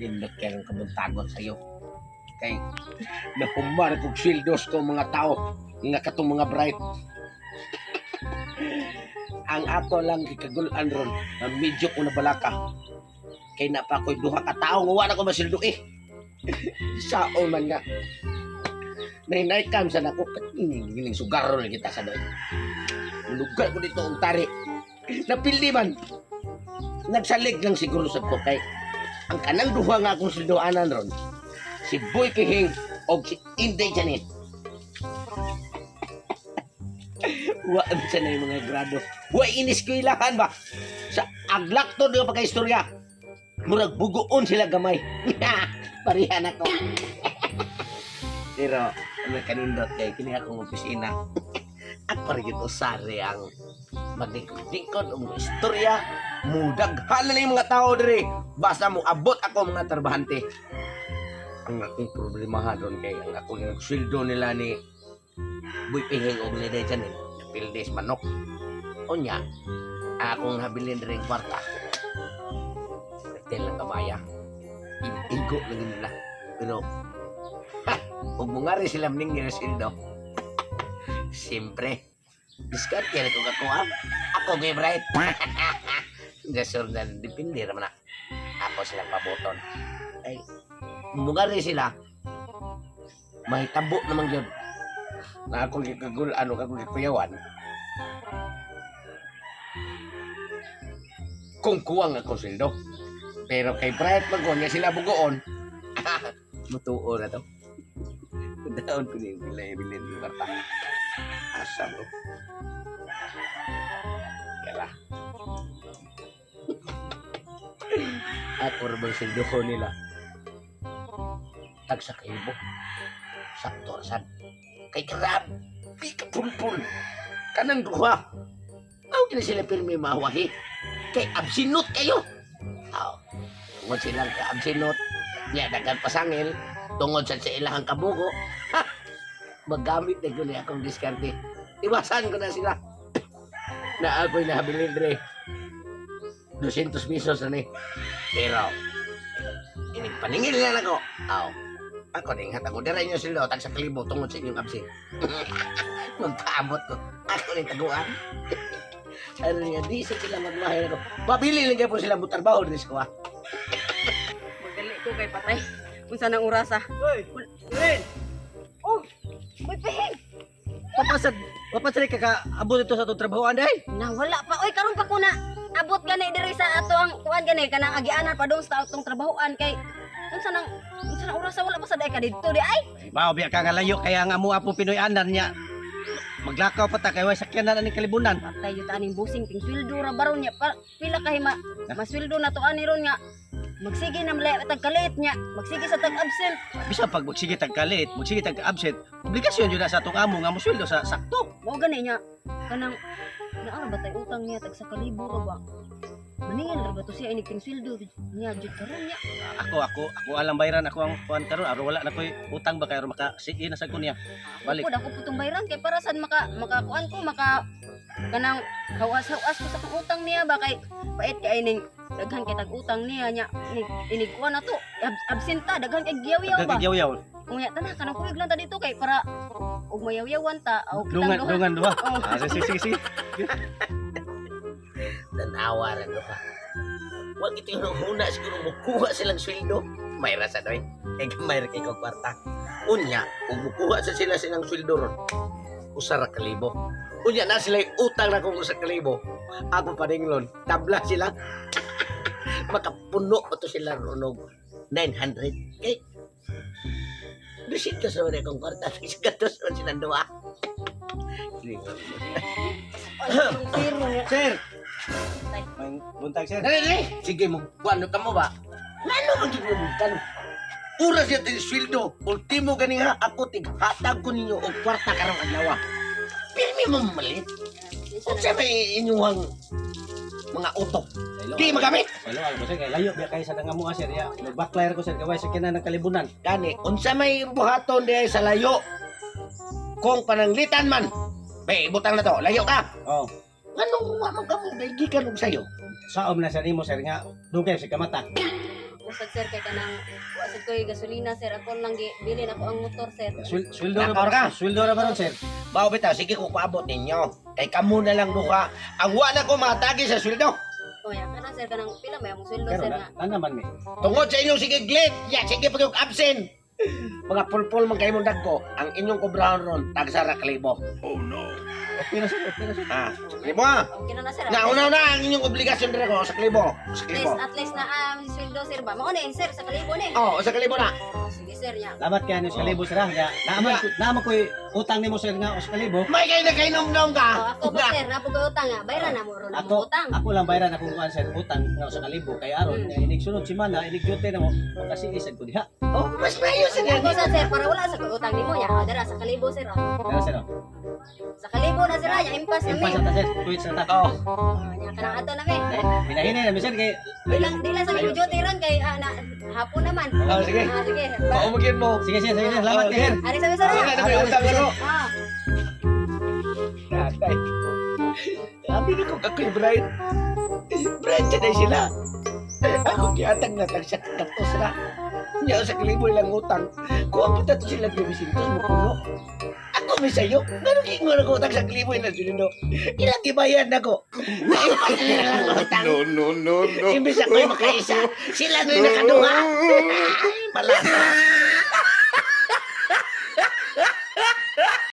Nindot kay ang kabuntagon sa'yo. Kay nahumar kog sweldos ko mga tao nga katong mga bright. Ang ako lang gikagulan ron nga medyo ko nabalaka. Kay na pa ko'y duha ka tawo nga wa na ko masildo eh. Saon man nga. Nahinay-kam sa nako, gining sugaro na kita sa doon. Lugar ko dito ang tari. Napildi man. Nagsalig lang siguro sa ko kay ang kanang duha nga akong sildoanan ron, si Boy Pihing o si Inday Janet. Wa sa na yung mga grado. Wa iniskwilahan ba? Sa aglakto di pa istorya. Murag bugoon sila gamay. Parihan ako. Pero ano kanindot kay kini akong opisina. Ako rin yun usari ang maglingkod-lingkod ang istorya. Mudaghan na yung mga tao diri. Basta mo abot ako mga trabahante. Ang akong problema doon kay ang akong yung sweldo nila ni Boy Pihing og ni Dejan eh. Napildes manok. Unya, akong nabilin diri ang kwarta. Retel lang kamaya. Igo lang nila. Pero, ha, ug mo nga rin sila maningil na sweldo. Siyempre, diskarte na kung ako ah. Ako gay bright. Gasol na depende raman na. Ako silang paboton. Ay, mga rin sila. Mahitabo naman yun. Na ako gikagul, ano ka gikuyawan. Kung kuwang ako sweldo. Pero kay Bright Magonya sila bugoon. Mutuo na to. Daon ko yung bilay-bilay ng kwarta. Asa mo? Kaya ako rin bang sweldo ko nila? Tag sa kaibo. Sakto rasan. Kay grabe ka pulpul. Kanang duha. Aw gina sila pirmi mawahi. Kay absinot kayo. Aw. Tungod silang ka absinot. Nya daghan pasangil tungod sa ilahang kabugo. Ha! Magamit na guni akong diskarte. Iwasan ko na sila. Na ako'y nahabilin dre. 200 pesos na ni. Pero, inig paningil na lang ako. Aw. Ako din hatag ko dira inyo sila tag sa kalibo tungod sa inyong absin. Magpaabot ko. Ako rin taguan. Ano niya, di sa sila magmahal ako. Pabili lang po sila mutarbaho din sa kuha. Magali ko kay patay. Unsa nang orasa? Hoy! Ren! Oh, Boy Pihing! Papasad, papasad ka kaabot ito sa atong trabaho anday. Na wala pa oy karon pa ko na abot gani diri sa ato ang kuan gani kanang agianan padung sa atong trabahoan kay unsa nang orasa wala pa sa day ka didto di ay. Mao biya ka nga layo kaya nga mo apong Pinoy anan niya. Maglakaw pa ta kay way sakyanan aning kalibunan. Patay jud aning busing ting sweldo ra baron niya pa, pila kay ma masweldo na to ani ron nga magsige na malay tag kalit niya magsige sa tag absent. Bisan pag magsige tag kalit, magsige tag absent, obligasyon jud na sa atong amo nga mosweldo sa sakto. Mao gani niya kanang naa ra ba tay utang niya tag sa kalibo ra ba, maningil ra ba to siya inig ting sweldo niya jud karon niya. Ako alang bayran ako ang kuan karon aron wala na koy utang ba kay aron maka sige na sa ko niya. Balik. Ako putong bayran kay para sad maka makakuan ko maka kanang hawas-hawas ko sa akong utang niya ba kay pait kay ning daghan kay tag utang niya nya inig, inig kuan na to absent ta daghan kay giyaw-yaw ba. Gagyaw-yaw. Unya tanan kanang kuyog lang ta dito kay para og mayawyawan ta og kitang Dungan duha. dungan duha. Oh. Ah, sige sige sige. Tanawa rin duha. Huwag ito yung huna siguro mukuha silang sweldo. May rasa doy. Kay gamay ra kay kog kwarta. Unya, ug mukuha sa sila silang sweldo ron. Usa ra ka libo. Unya na sila utang na kung usa ka libo. Ako paninglon, tabla sila. Makapuno pa to sila ron og 900. Kay 200 naman akong kwarta. 200 naman silang duha. Ay, ang zero niya. Sir. Tay. May buntag sir. Dali, dali. Sige mo, kuano ka mo ba? Ngano man gid mo bugtan? Oras ya ting sweldo. Ultimo gani ha, ako tighatag ko ninyo og kwarta karong adlaw. Pirmi mo malit. Unsa may inyuhang mga utok? Di magamit. Hello, ako sir kay layo biya kay sa nga mo sir ya. Nagbacklier ko sir kay way sakyanan ng kalibunan. Gani, unsa may buhaton diay sa layo? Kung pananglitan man, may ibutang na to, layo ka. Oh. Nganong wa man kamo kay gikan og sayo? Saom na sa nimo sir nga dugay sa kamata. Ako sad, sir, kay kanang wa sad koy gasolina, sir. Ako lang gibilin ako ang motor, sir. Sweldo ra Nakor ka? ba? Sweldo ra ba ron, sir? Bao bitaw, sige ko paabot ninyo. Kay kamo na lang duha. Ang wa na ko matagi sa sweldo. O ya kana, sir, kanang pila may among sweldo, Pero sir, na, nga. na naman mi. Tungod sa inyong sige glit, ya sige pag yung absent. Mga pulpul man kayo mong dagko, ang inyong kubrahon ron, tagsara kalibo. Okay na, sir, okay na, sir. Ah, sa kalibo ha. Okay na na, sir. Na una na ang inyong obligasyon dire ko sa kalibo. Sa At kalibo. least, at least na sweldo, sir ba. Mao na yun, sir, sa kalibo ni. Oh, sa kalibo na. Oh, sige, sir, ya. Salamat kay sa kalibo, sir. Ah. Ya, naaman ko'y utang nimo, sir, nga usa kalibo. May kayo na kainomdom ka. Oh, ako ba, sir, napo ko utang nga. Bayran na mo ron Ako, among utang. ako lang bayran akong kuan, sir, utang nga usa kalibo kay aron nga inig sunod semana, inig duty na mo, makasiisad ko diha. Oh, mas mayo sa Ako sa sir para wala sa utang nimo ya. Oh, dara sa kalibo, sir. Oh. Dara, sir. Oh. Sa kalibo na, sir, ah, ya impas na mi. Impas na ta, sir. Tuwit na ta. Oh, Oh, nya kanang ato na mi. Hinahinay na mi, sir, kay Di lang sa mi duty ron kay na, hapon naman. Oh, sige. Ah, sige. Maumugin mo. Sige, sir, sige, sir. Salamat kay sir. Ari sa mi, sir. Wala Ah. na may utang ano. Ah. Tatay. Sabi na kung ako'y bride. Bride siya na sila. Ako giatag na tag siya katos ra. Niya sa kalibo ilang utang. Kuha pa tato sila 900 mo puno. Ako may sayo. Ngano gingon ako utang sa kalibo ilang sulindo. Ilang gibayad nako. Naipas nila lang utang. No, no, no, no. Imbis ako'y makaisa, sila na'y nakaduha. Ay, malata.